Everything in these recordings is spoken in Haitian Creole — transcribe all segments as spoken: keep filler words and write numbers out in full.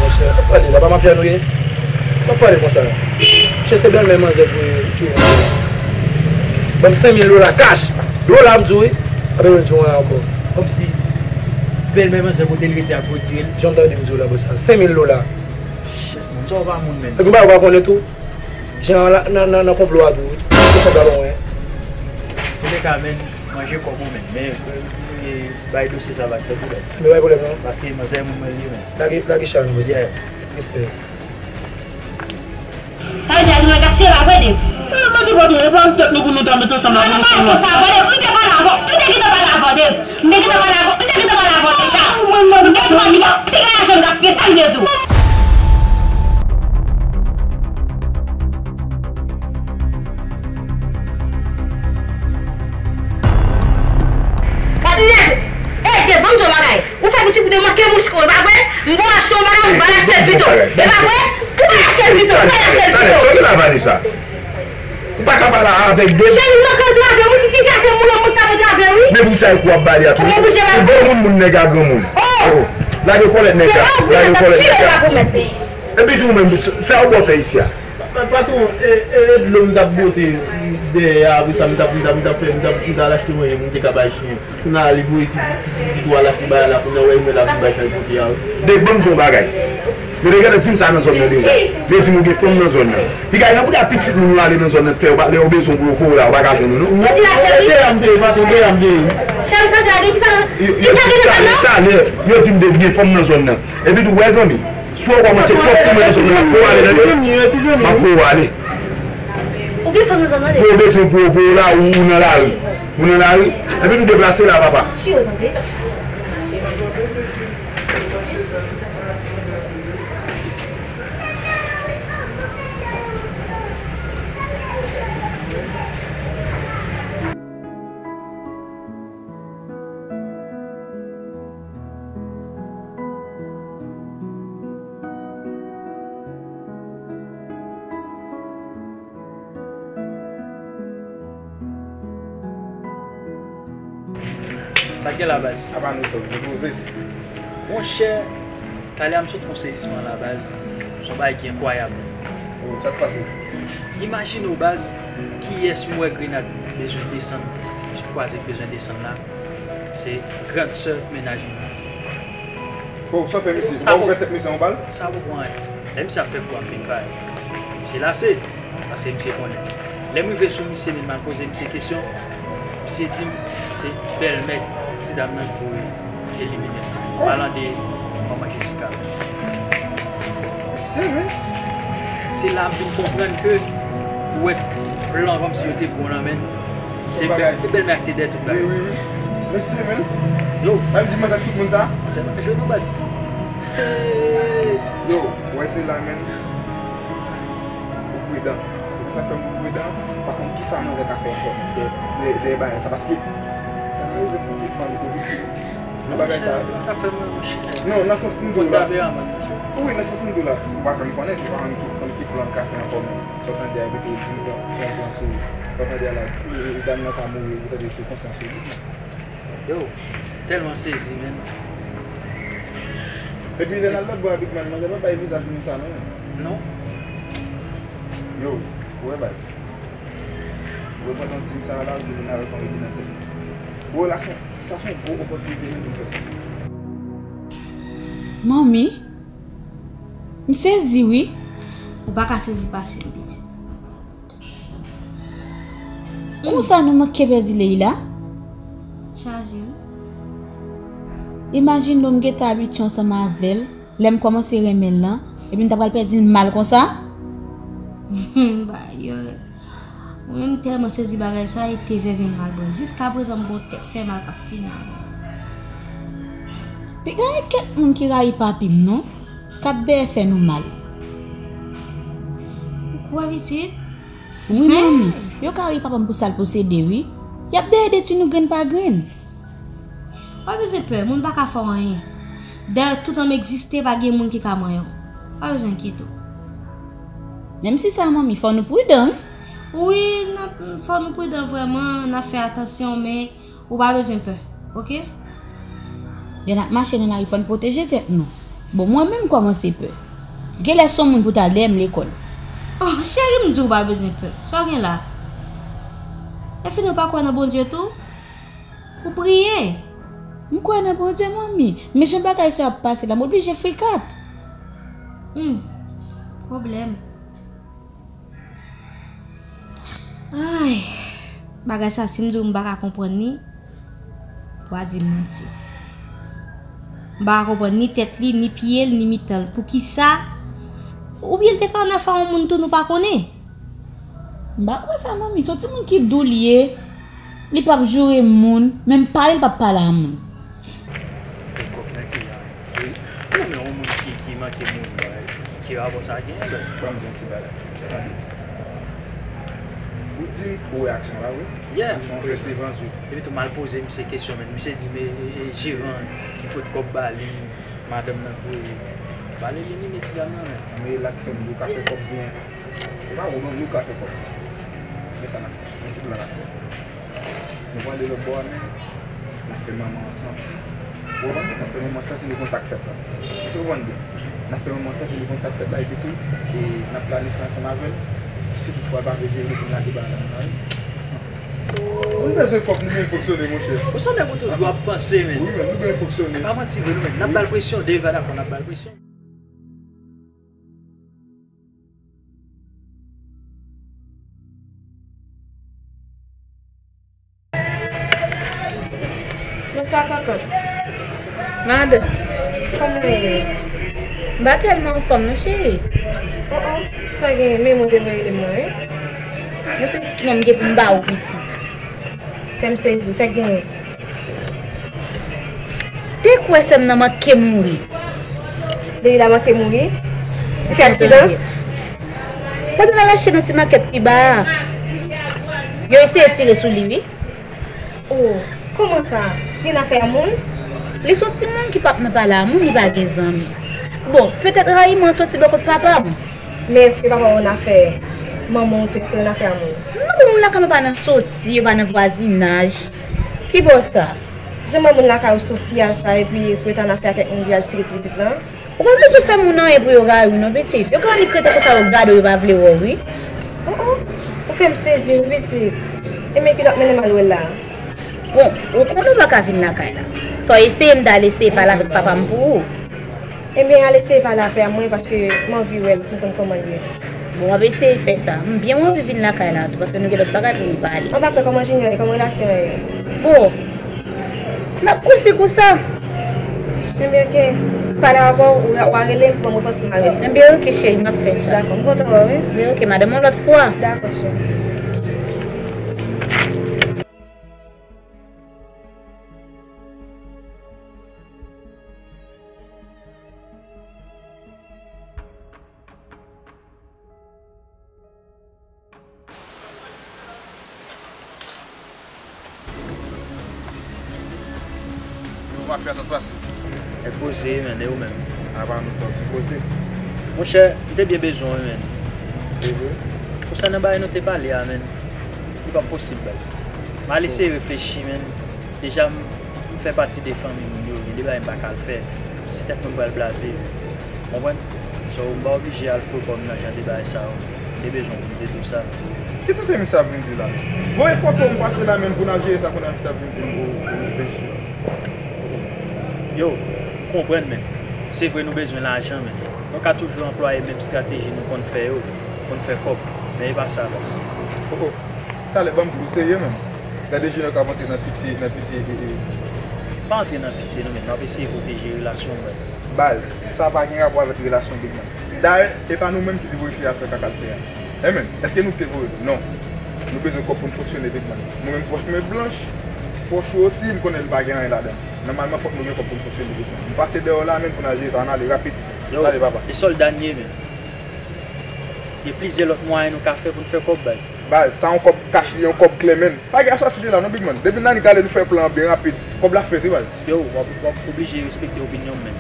Monchè, pa pale la, pa mafya nou ye? Pa pale konsa. Monchè, se bèlmè manzè pou tchou. Ban m senk mil dola kach. Dola m di w wi. Apre yo di w ankò. Kòmsi bèlmè manzè kote l rete ap retire l. Jan m tande m di w la, bòs la. Senk mil dola. Shit, man, sa w pa moun menm. Epi m pa, ou pa konnen tou. Jan nan, nan, nan, nan konplo a tou wi. Ou konplo a pa mwen. Antouka, men, manje kòb ou menm. Men, men, bay dosye sa bak, tanpri, baz. Men bay pwoblèm non. Paske manzè moun mwen li ye, men. Lage, lage chay nou, mesye. Yeah. Respè. Sa vle di a nou gaspiye, pa vre, Dave? Eh, men nou pa dwe, e pa nan tèt nou pou nou ta met ansanm la pou nou fè yon lòt. Sa vre, m te pale avè w, m te gentan pale avè w, Dave. M te gentan pale avè w, m te gentan pale avè w deja. M te gentan pale avè w, m te gentan pale avè w deja. Gad nèg! Ey, Dave, ban m di w bagay. Ou fè pitit ou te manke mouch, ou pa vre? M gon achte yon bagay, ou pa achte l pito. E pa vre? Ou pa achte l pito, ou pa achte l pito. Talè, talè, talè, sa w gen la, Vanessa? Ou pa ka pale avèk Dave? Cheri, m manke antrave, wi, ti ti gate moun an, mwen t ap antrave, wi. Men pou sa e kou w ap bale a tou. Ou oblije ba. Ou granmoun, moun nèg a granmoun. Oh! Oh. Lage kòlèt nèg la. Lage kòlèt nèg la. Epi tou menm, sa ou bò fè isi a? Pa-, patwon, e, e, e dlo m t ap bwote dèyè a, apre sa, m t ap, m t ap, m t ap fè, m t ap, m t al achte manyen, m te ka bay chen. Kounye a, li voye ti, ti, ti, ti twal la, ti bagay la, kounye a, wè, mwen la, vin bay chay pote a, wi. Dave, ban m di w yon bagay. Yo te gentan di m sa nan zòn nan deja. Yo di m ou gen fanm nan zòn nan. Piga, nan pou gade pitit moun yo ale nan zòn nan, fè yo pa, lè yo bezwen pou yo voye w la, yo pa ka jwenn ou, non. Soti la, cheri. Dèyè m te ye, patwon, dèyè m te ye. Cheri, soti la, gen kisa, kisa gen nan zòn nan? Talè, talè, yo di m Dave gen fanm nan zòn nan. Epi tou, wè, zanmi, si w kòmanse pwòp pou mwen nan zòn nan, m ap kouri ale, tande? M ap kouri ale. Ou gen fanm nan zòn nan, Dave? Pou yo bezwen pou yo voye w la, ou, ou nan lari. Ou nan lari. Epi tou deplase la, papa. Si yo tande. Sa k gen la, baz? Apa nou tou, nou poze? Monchè, talè a m sot fè yon sezisman la, baz. Se yon bagay ki enkwayab. Oh, sa k pase? Imajine w, baz, kiyès m wè grenad bezwen desann, m sot kwaze k bezwen desann la. Se grann sè mennaj mwen. Bon, sa fè misye? Sa ou fè tèt misye yon bal? Sa pou pran anyen. Lè misye ap fè kou ap vin bay. Misye lase. Paske misye konnen. Lè m rive sou misye, men m al poze misye kesyon, misye di m se bèlmè ti dam nan ki voye elimine l. Palan de manman Jessica. Mesye, men. Se la m vin konprann ke ou wè plan kòmsi yo te pran nan men l. Se bèl, se bèlmè a ki te dèyè tout bagay. Wi, wi, wi. Mesye, men. Yo. Pa di manzè ak tout moun sa. Manzè pa jwe non, baz. Yo, wè se la, men. Ou pridan. Sa fè m pridan. Pa konn kisa manzè ka fè ankò dèyè, dèyè, dèyè bagay sa. Paske sa ka rive pou tout moun pou viktim. Yon bagay sa. Monchè, pa fè m nan chita. Non, nan sans m di w la. Wi, nan sans m di w la. Ou pa janm konnen, ou pa janm konn ki plan l ka fè ankò, men. Sa w tande a, epi tou, di m pran, pran, pran sou, sa w tande a la, e, e, dam nan ka mouri, ou tande sou konsyans ou. Yo, tèlman sezi, men. Epi, lè n al lòtbò a, Big Man, manzè pa bay vizaj moun sa, non, men. Non. Yo, ou wè, baz. Ou wè pandan w di m sa a la, ou vin avèk yon ide nan tèt mwen. Ou wè la, sa, sa se yon gwo opòtinite nou vin fè. Manmi, m sezi, wi. Ou pa ka sezi pase m, pitit. Konsa nou manke pèdi Leila? Chaje, wi. Imajine w, m gentan abitye ansanm avè l, lè m kòmanse renmen l lan, epi m ta pral pèdi l mal konsa? Ba, yo. Mwen menm tèlman sezi bagay sa, e te vèven mal bwè. Jiskaprezan m gon tèt fè mal k ap fini avè m. Piga gen kèk moun ki rayi papi m non, k ap bèyè fè nou mal. Ou kwè pitit? Wi, manmi. Yo ka rayi papa m pou sa l posede, wi. Y ap bèyè detwi nou grenn pa grenn. Pa bezwen pè, moun pa ka fè w anyen. Dayè, toutan m egziste, pa gen moun ki ka manyen w. Pa bezwen enkyete w. Menm si sa, manmi, fò nou pridan, wi. Wi, n ap, fò nou pridan vrèman, n ap fè atansyon, men ou pa bezwen pè, oke? Lè n ap mache nan lari, fò n pwoteje tèt nou. Bon, mwen menm m kòmanse pè. Genlè se yon moun pou ta lè m lekòl. Oh, cheri, m di w pa bezwen pè. Sa w gen la? Efini w pa kwè nan Bondye tou? Ou priye? M kwè nan Bondye, manmi. Men jan bagay sa ap pase la, m oblije frikat. Hmm. Pwoblèm. Ay, bagay sa, si m di w m pa ka konprann li, w a di m manti. M pa ka konprann ni tèt li, ni pye l, ni mitan l. Poukisa? Oubyen l te ka annafè a yon moun tou nou pa konnen? M pa kwè sa, manmi. Se yon timoun ki dou li ye. Li p ap joure moun. Menm pale, li p ap pale a moun. Te kòk nan ki jan. Wi. Non, men yon moun ki, ki manke moun, baz. Ki rapò sa genyen, baz? Ban m di yon ti bagay. Tande. Ou di m ou wè aksyon la, wi. Yeah, m wè sa. Epi tou m al poze misye kesyon, men misye di, men, e, e, jeran ki pot kòb ba li, madanm nan voye. Pale elimine ti dam nan, men. Men l ak fè m di w ka fè kòb byen. E pa ou non, nou ka fè kòb. Men sa n ap fè. Men ki plan n ap fè. Nou prale lòt bò a, men n ap fè manman an santi. Ou konprann? N ap fè manman an santi nou konn sa k fèt la. Èske w konprann byen? N ap fè manman an santi nou konn sa k fèt la, epi tou, e n ap planifye ansanm avè l. Si toutfwa l pa vle jere nou pou n lage bagay la nan lari. Nou bezwen kòb, nou bezwen fonksyone, monchè. Ou sanble pou toujou ap panse, men. Wi, men nou bezwen fonksyone. Pa manti vre, nou, men. N ap ba l presyon, Dave, dakò, n ap ba l presyon. Bonswa, Kòkòt. Madan. Kòman w ye? M pa tèlman anfòm non, cheri. Oh, oh. Sa gen, men moun te voye rele m nan, wi. Mwen se si mwen m gen pou m ba ou pitit. Fè m sezi, sa k genyen? Te kwè sè m nan manke mouri. Li la manke mouri? Li fè aksidan? Pandan l al achte nan ti makèt pi ba a, yo eseye tire sou li, wi. Oh, kòman sa? Li annafè a moun? Li se yon timoun ki p ap nan pale a moun, li pa gen zanmi. Bon, petèt rayiman an soti bò kot papa m. Men èske papa w annafè manman w tou, èske l annafè a moun? Non, bon, moun lakay mwen pa nan soti, yo pa nan vwazinaj. Ki bò sa? Jan mwen moun lakay ou sosyal sa, epi pou yo ta annafè a kèk moun pou y al tire ti pitit lan? Ou pa bezwen fè moun anyen pou yo rayi w non, pitit. Yo ka annik rete konsa, yo gade w, yo pa vle wè w, wi. Oh, oh, ou fè m sezi, wi, pitit. Ebyen, kilè w ap mennen m al wè l la? Bon, ou konnen w pa ka vin lakay la. Fò w eseye m t al eseye pale avèk papa m pou ou. Ebyen, al eseye pale avè mwen, paske m anvi wè l pou m konn kòman l ye. Bon, w ap eseye fè sa. M byen anvi vin lakay la tou, paske nou gen lòt bagay pou nou pale. An pasan, kòman Junior ye? Kòman relasyon an ye? Bon, n ap koze konsa. Ebyen, oke. Pale avè w, w a rele m pou ban m repons pou m avèti w. Ebyen, oke, cheri, m ap fè sa. Dakò, m kontan wè w, wi. Ebyen, oke, madanm, yon lòt fwa. Dakò, cheri. Yo, mafya, sa k pase? E poze, men, e ou menm? Apa nou pran pou koze? Monchè, m te byen bezwen w, men. Konsènan bagay nou te pale a, men, li p ap posib, baz. M al eseye reflechi, men. Deja, m, m fè pati de fanmi moun yo, gen de bagay m pa ka al fè. Se tèt mwen m pral blaze. Konprann? So, m pa oblije al foure kò m nan jan de bagay sa yo. M te bezwen w, m te di w sa. Ki tenten misye ap vin di la? Bon, e kote w m pase la menm pou n al jere sa kounye a misye ap vin di m ou, ou reflechi. Yo, m konprann, men. Se vre nou bezwen lajan, men nou ka toujou anplwaye menm estrateji nou konn fè yo, pou n fè kòb. Men e pa sa, baz. Oh, oh. Talè, ban m di w, ou serye menm? Gade Junior k ap antre nan pitye, nan pitye, e, e. Pa antre nan pitye, non, men m ap eseye pwoteje relasyon, baz. Baz, sa pa gen rapò avèk relasyon, big man. Dayè, e pa nou menm ki te voye fi a fè kaka l fè a. Enben, èske nou te voye l? Non. Nou bezwen kòb pou n fonksyone, big man. Mwen menm, pòch mwen blanch, pòch ou osi, m konnen li pa gen anyen ladan. Nòmalman, fòk nou gen kòb pou n fonksyone, big man. M pase dèyè w la, men, pou n al jere sa, ann ale rapid. Yo, ale, papa. E sòlda n ye, men. Gen plizyè lòt mwayen nou ka fè pou n fè kòb, baz. Baz, sa yon kòb kach li, yon kòb klè, menn. Pa gen aswasisi la non, big man. Depi Nani k ale, nou fè plan an byen rapid. Kòb la fèt, wi, baz. Yo, w ap, w ap oblije respekte opinyon m, menn.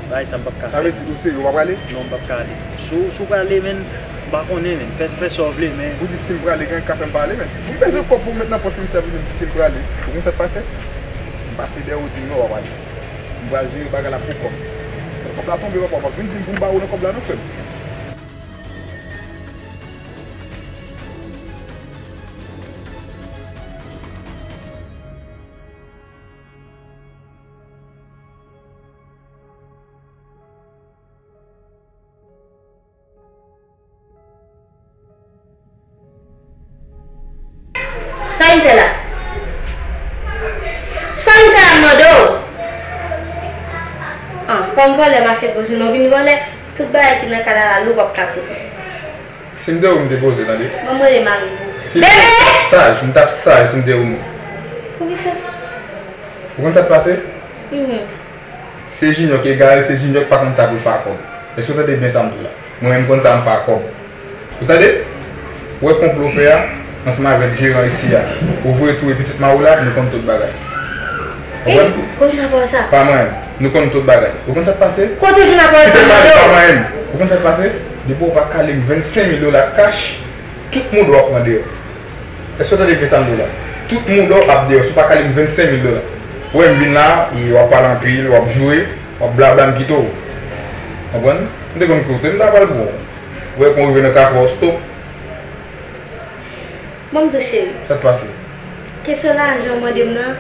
Bagay sa m p ap ka fè. Sa vle di ou serye, ou pa prale? Non, m p ap ka ale. Si w, si w prale, menn, m pa konnen, menn. Fè, fè sa w vle, men. Ou di si m prale, gen anyen k ka fè m pa ale, menn. M bezwen kòb pou m met nan pòch pou m sèvi menm si m prale. Ou konn sa k pase? M pase dèyè w, ou di m non, w ap ale. M pral jere bagay la pou kò m. Kòb la tonbe, papa, w ap vin di m pou m ba ou nan kòb la, non, frè m. Sa w vin fè la? Sa w vin fè la, m mande w? Ah, kòm vòlè mache gwo jounen, w vin vòlè. Tout bagay ki nan kay la, la lou, w ap ka pran. Si m te ou, m te poze, tande. Ban m rele mari m pou. Si m t ap saj, m t ap saj si m te ou menm. Poukisa? Ou konn sa k pase? Mhm. Se Junior ki egare, se Junior ki pa konn sa pou l fè ak kòb. Èske w tande byen sa m di w la? Mwen menm, m konn sa m fè ak kòb. Ou tande? Ou wè konplo w fè a, ansanm avèk jeran isi a. Ou voye touye pitit mari w la, nou konn tout bagay. Konprann? Kote w aprann sa? Pa mwen menm. Nou konn tout bagay. Ou konn sa k pase? Kote w jwenn aprann sa, m mande w? Pa mwen menm. Ou konn sa k pase? Depi w pa kale m vennsenk mil dola kach, tout mouda w ap pran deyò. Èske w tande byen sa m di w la? Tout mouda w ap deyò. Si w pa kale m vennsenk mil dola. Ou wè m vin la, w ap pale anpil, w ap joure, w ap blabla, m kite w. Konprann? M te konn kote m ta pral pran w. Ou wè kon w rive nan kafou a, w stop. Bon, m di w, cheri. Sa k pase? Kesyon lajan w mande m nan,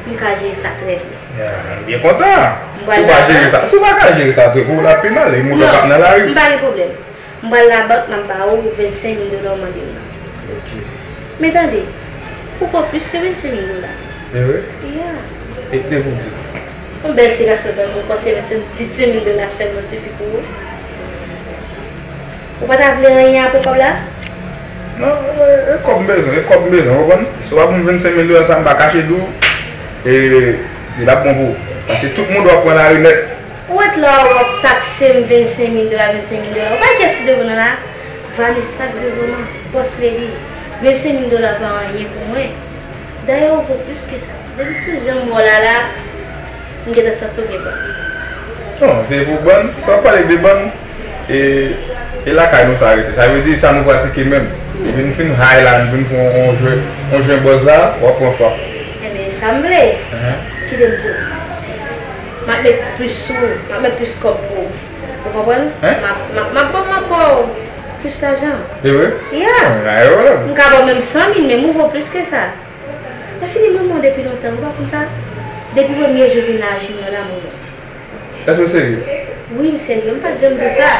m ka jere sa trè byen. Ya, m byen kontan. Si w pa jere sa, si w pa ka jere sa trè byen, w ap pi mal, e mouda w p ap nan lari. Non, m pa gen pwoblèm. M pral labank, m ap ba ou vennsenk mil dola w mande m nan. Ok. Men tande, ou vo plis ke vennsenk mil dola. E vre? Ya. E te pou di. Yon bèl ti gason tankou w, panse vennsenk mil dola sèlman sifi pou ou? Ou pa ta vle anyen apre kòb la? Non, e, e kòb m bezwen, e kòb m bezwen, w konprann? Si w pa ban m vennsenk mil dola sa, m pa kache di w, e, e l ap bon pou ou. Paske tout mouda w ap pran lari nèt. Ou wèt la, w ap takse m vennsenk mil dola, vennsenk mil dola. Ou pa kiyès ki devan nan la? Vanessa k devan nan, boss lady. Vennsenk mil dola pa anyen pou mwen. Dayè, ou vo plis ke sa. Depi sou jan m wè w la la, m gentan santi w gen bann. Non, se pou bann. Si w ap pale de bann, e, e lakay nou sa rete. Sa vle di sa nou pratike menm. Epi nou fin high la, nou fin fè yon, yon jwe, yon jwe buzz la, w ap pran frap. Enben, sa m vle. Kite m di w. M ap met plis sou ou, m ap met plis kòb pou ou. Ou konprann? M ap, m ap, m ap ba w, m ap ba w plis lajan. E vre? Ya. M ka ba w menm san mil, men m vo plis ke sa. Lè fini, m renmen w depi lontan, ou pa konn sa? Depi premye jou vin la, Junior la, m renmen w. Èske w serye? Wi, m serye, m pa t janm di w sa.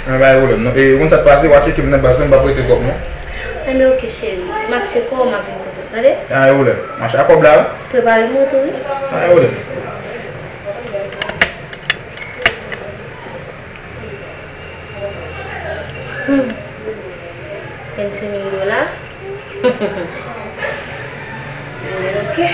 Ann, pa gen pwoblèm, non. E, ou konn sa k pase, w a tcheke m nan baz lan, m p ap rete twòp, non. Enben, oke, cheri. M ap tcheke w, m ap vin kote w, tande? Pa gen pwoblèm. Mache ak kòb la, wi. Prepare m tou, wi. Pa gen pwoblèm. Hmm. Vennsenk mil dola. Enben, oke.